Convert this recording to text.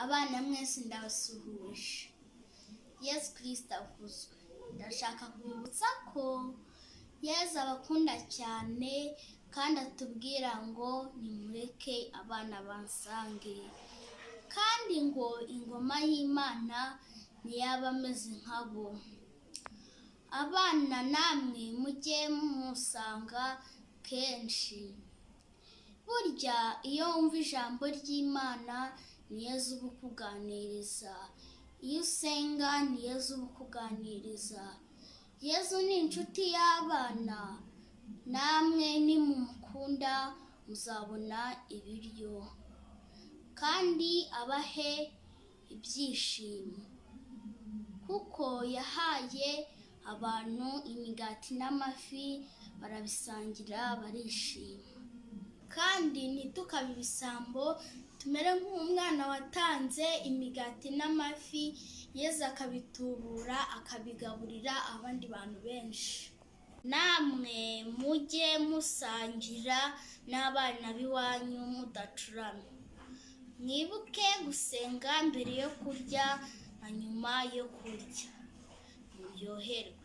Abana mwese ndabasuhuje. Yesu Kirisito akuzwe. Ndashaka kubibutsa ko Yesu abakunda cyane kandi atubwira ngo nimureke abana bansange, kandi ngo ingoma y'Imana ntiyaba ameze nkabo. Abana namwe mujye mumusanga kenshi. Burya iyo wumva ijambo ry'Imana ni Yezu uba ukuganiriza, iyo usenga ni Yezu uba ukuganiriza. Yezu ni inshuti y'abana, namwe nimumukunda muzabona ibiryo kandi abahe ibyishimo, kuko yahaye abantu imigati n'amafi barabisangira barishima. Kandi ntitukabe ibisambo, tumere nk'umwana watanze imigati n'amafi, Yezu akabitubura akabigaburira abandi bantu benshi. Namwe mujye musangira n'abana b'iwanyu mudacuramye. Mwibuke gusenga mbere yo kurya na nyuma yo kurya. Muryoherwe.